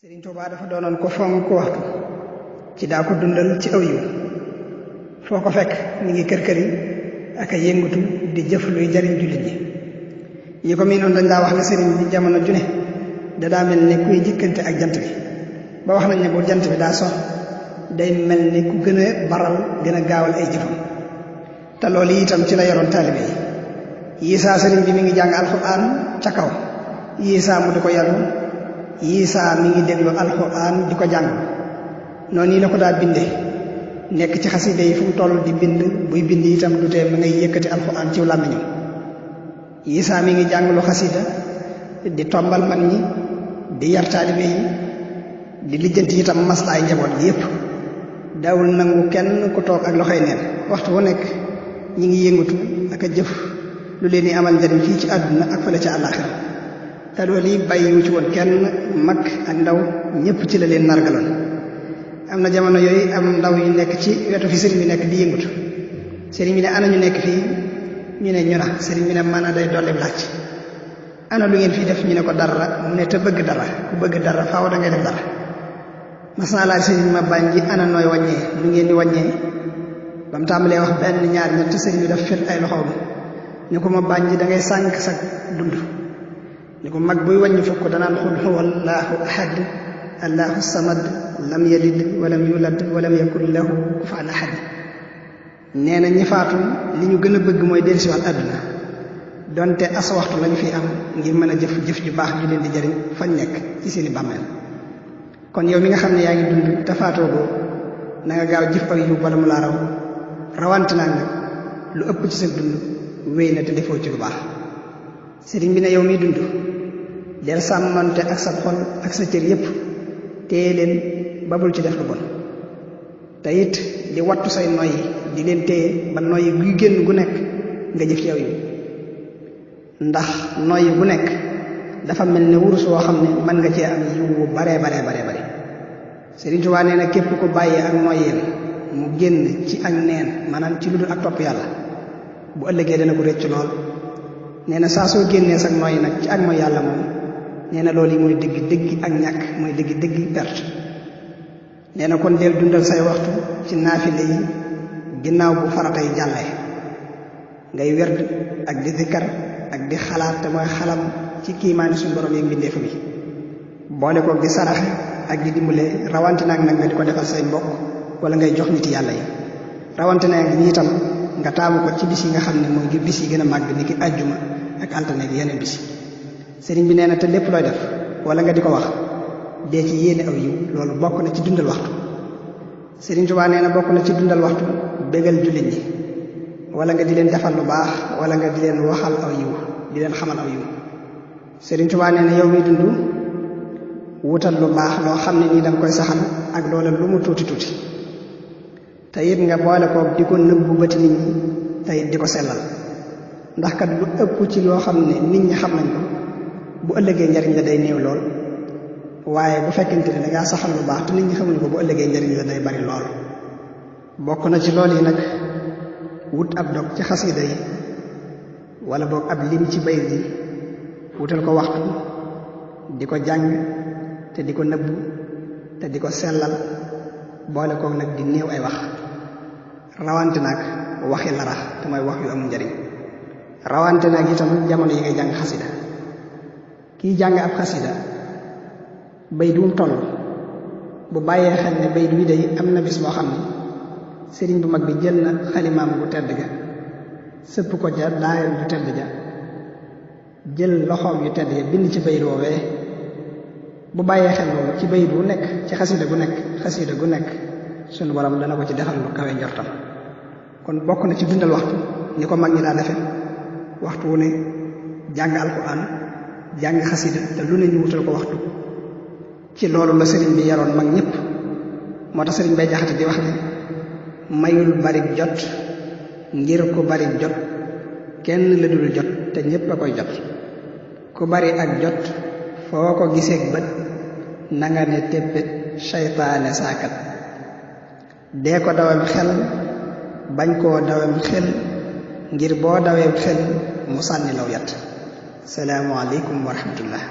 Sëriñ Tuubaa dafa doonoon ko fonk waxtu ci daa ko dundal ci aw yiw foo ko fekk mi ngi kër-këri ak a yëngutu di jëf luy jariñ jullit ñi ko miinoon dañ daa wax ne sëriñ bi jamono ju ne dadaa mel ne kuy jëkkante ak jant bi ba wax nañ ne bu jant bi daa so day mel ne ku gën a baral gën a gaawal ay jëfam te loolu itam ci la yoroon taalibe yi saa sëriñ bi mi ngi jàng alxuraan ca kaw saa mu di ko yàllu saa mi ngi déglu alxuraan di ko jàng noonu yi la ko daa binde nekk ci xaside yi fu mu toll di bind buy bind itam du tee ma ngay yëkkati alxuraan ci làmmiñam saa mi ngi jàng lu xasida di tombal mag ñi di yar taalibe yi di lijjanti itam maslaay njaboot gi yépp daawul nangu kenn ku toog ak loxoy neen waxtu wu nekk ñi ngi yëngatu ak a jëf lu leen di amal njariñ fii ci àdduna ak fële ca àllaaxira te loolu yi bàyyiwu ci woon kenn mag ak ndaw ñépp ci la leen nargaloon am na jamono yooyu am ndaw yu nekk ci wetu fi sëriñ bi nekk di yëngatu sëriñ bi ne ana ñu nekk fii ñu ne ñu na sëriñ bi ne mën a day dolli laaj ana lu ngeen fii def ñu ne ko dara mu ne te bëgg dara ku bëgg dara faaw da ngay def dara mas naa laaj sëriñ ma bañ ji ana nooy wàññee lu ngeen di wàññee ba mu tàmbalee wax benn ñaar ñett sëriñ bi daf fet ay loxoom ni ko ma bañ ji da ngay sànk sa dund ni ko mag buy wàññi fukk danaan xul huwallaahu ahad allahu samad lam yalid walam yulad walam yakun lahu kufuwan ahad nee na ñi faatu li ñu gën a bëgg mooy dellusiwaat àdduna donte as waxtu lañu fi am ngir mën a jëf ju baax ju leen di jariñ fañ nekk ci seeni bàmmeel kon yow mi nga xam ne yaa ngi dund te faatoo boo na nga gaaw jëf ak yiw bala mu laa raw rawante naa nga lu ëpp ci sa dund wéy na te defoo ci lu baax sëriñ bi ne yow miy dund del sàmmante ak sa xol ak sa cër yépp téye leen babul ci def lu bon te it di wattu say noyyi di leen téye ba noyyi guy génn gu nekk nga jëf ci yow yi ndax noyyi gu nekk dafa mel ne wurus woo xam ne mën nga cee am yiw wu bare Sëriñ Tuubaa nee na képp ko bàyyi ak noyyeen mu génn ci ak neen maanaam ci lu dul ak topp yàlla bu ëllëgee dana ko réccu lool nee na saa soo génnee sag noyyi nag ci ak mooy yàlla moom nee na loolu yi mooy dëgg ak ñàkk mooy dëgg perte nee na kon del dundal say waxtu ci naafile yi ginnaaw bu farata yi jàllee ngay werd ak di zikkar ak di xalaat te mooy xalam ci kiimaani suñu borom yi mbindeef mi boole ko di saraxe ak di dimbale rawante naag nag nga di ko defal say mbokk wala ngay jox nit yàlla yi rawante naag ñi itam nga taamu ko ci bis yi nga xam ne mooy ngir bis yi gën a màgg ni ki àjjuma ak altine ak yeneen bis sëriñ bi nee na te lépp looy def wala nga di ko wax dee ci yéene aw yiw loolu bokk na ci dundal waxtu sëriñ Tuubaa nee na bokk na ci dundal waxtu bégal jullit ñi wala nga di leen defal lu baax wala nga di leen waxal aw yiw di leen xamal aw yiw sëriñ Tuubaa nee na yow miy dund wutal lu baax loo xam ne nii danga koy saxal ak loola lu mu tuuti te it nga boole ko di ko nëbbu bëti nit ñi te it di ko sellal ndax kat lu ëpp ci loo xam ne nit ñi xam nañ ko bu ëllëgee njariñ la day néew lool waaye bu fekkente ne dangaa saxal lu baax te nit ñi xamuñ ko bu ëllëgee njariñ la day bari lool bokk na ci lool yi nag wut ab dog ci xasida yi wala boog ab lim ci bayit yi wutal ko waxtu di ko jàng te di ko nëbbu te di ko sellal boole koog nag di néew ay wax rawante nag waxi lara te mooy wax yu amul njariñ rawante nag itam jamono yi ngay jàng xasida kiy jàng ab xasida bayit wu mu toll bu bàyyee xel ne bayit wi day am na bis boo xam ne sëriñ bu mag bi jël na xalimaam bu tedd ga sëpp ko ca daayam bu tedd ja jël loxoom yu tedd ya bind ci bayit woowee bu bàyyee xel loolu ci bayit wu nekk ci xasida gu nekk sunu borom dana ko ci defal lu kawe njortam kon bokk na ci dundal waxtu ni ko mag ñi daa defe waxtu wu ne jàng alquran jàng xasida te lu ne ñu wutal ko waxtu ci loolu la sëriñ bi yaroon mag ñëpp moo tax sëriñ bay jaxate di wax ne mayul bari jot ngir ku bari jot kenn la dul jot te ñépp a koy jot ku bari ak jot foo ko giseeg bët nanga ne téppét seytaane saakat dee ko dawam xel bañ koo dawam xel ngir boo daweem xel mu sànni law yat salaamu aleykum wa rahmatullah